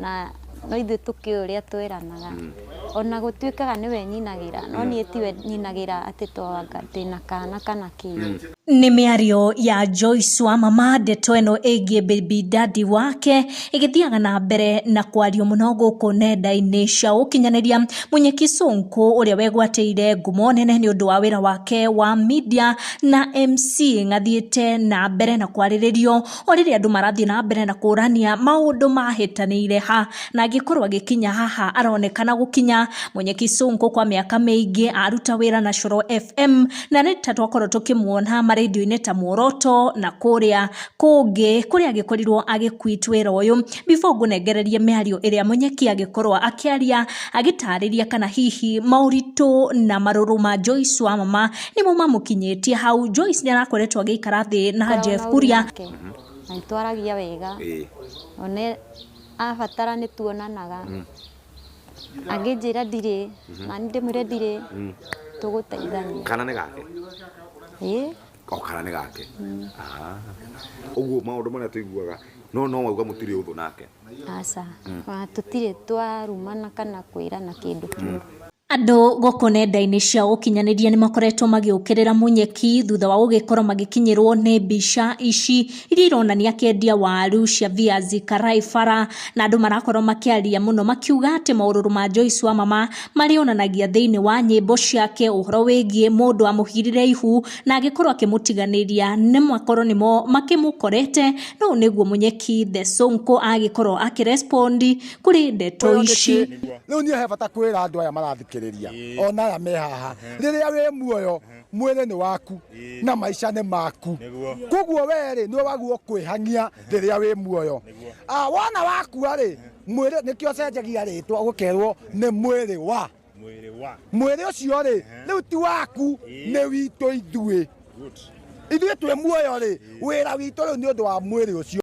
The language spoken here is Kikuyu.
Na no ithuĩ tũkĩũĩ ũrĩa twĩranaga. Ona gũtuĩkaga nĩwe nyinagĩra, no niĩ tiwe nyinagĩra atĩ twanga ndĩna kana kana kĩ. Nĩ mĩario ya Joyce wa mama ndeto ĩno ĩgiĩ baby daddy wake ĩgĩthiaga na mbere na kwario mũno gũkũ nenda-inĩ cia ũkinyanĩria. Munyeki Sonko ũrĩa wegwatĩire ngumo nene nĩ ũndũ wa wĩra wake wa media na MC ng'athiĩte na mbere na kwarĩrĩrio o rĩrĩa andũ marathiĩ na mbere na kũrania maũndũ mahĩtanĩire ha na angĩkorwo agĩkinya haha aronekana gũkinya. Munyeki Sonko kwa mĩaka mĩingĩ aruta wĩra na Coro FM na nĩ ta twakorwo tũkĩmuona marendio-inĩ ta Muoroto na kũrĩa kũngĩ kũrĩa agĩkorirwo agĩquit wĩra ũyũ. Before ngũnengererie mĩario ĩrĩa Munyeki agĩkorwo akĩaria agĩtarĩria kana hihi maũritũ na marũrũ ma Joyce wa mama nĩmo mamũkinyĩtie hau. Joyce nĩ arakoretwo agĩikara thĩ na Koragwo Jeff na ũru Kuria. nake. Na nĩtwaragia wega. One abatara nĩ tuonanaga. Angĩnjĩra ndirĩ, na niĩ ndĩmwĩre ndirĩ, tũgũteithania. Kana nĩ gake? Ĩĩ. O kana nĩ gake. Ah. Ũguo maũndũ marĩa tũiguaga no no wauga mũtirĩ ũthũ nake. Aca. Ona tũtirĩ twarumana kana kwĩrana kĩndũ kĩũru. Andũ gũkũ nenda-inĩ cia ũkinyanĩria nĩ makoretwo magĩũkĩrĩra Munyeki thutha wa gũgĩkorwo magĩkinyĩrwo nĩ mbica ici iria ironania akĩendia waru cia viazi karai bara, na andũ marakorwo makĩaria mũno makiuga atĩ maũrũrũ ma Joyce wa mama marĩonanagia thĩinĩ wa nyĩmbo ciake ũhoro wĩgiĩ mũndũ amũhirire ihu na agĩkorwo akĩmũtiganĩria nĩ makorwo nĩmo makĩmũkorete. No ũũ nĩguo Munyeki the Sonko agĩkorwo akĩrespondi kũrĩ ndeto ici. Rĩu niĩ he bata kwĩra andũ aya marathikĩrĩria ona aya me haha, rĩrĩa wĩ muoyo mwĩrĩ nĩ waku na maica nĩ maku, koguo we rĩ nĩwe wagĩrĩirwo kwĩhang'ia rĩrĩa wĩ muoyo. Wona wakua rĩ, mwĩrĩ nĩkĩo ũcenjagia rĩtwa gũkerwo nĩ mwĩrĩ wa mwĩrĩ ũcio rĩ, rĩu ti waku, nĩ witũ ithuĩ. Ithuĩ twĩ muoyo rĩ, wĩra witũ rĩu nĩ ũndũ wa mwĩrĩ ũcio.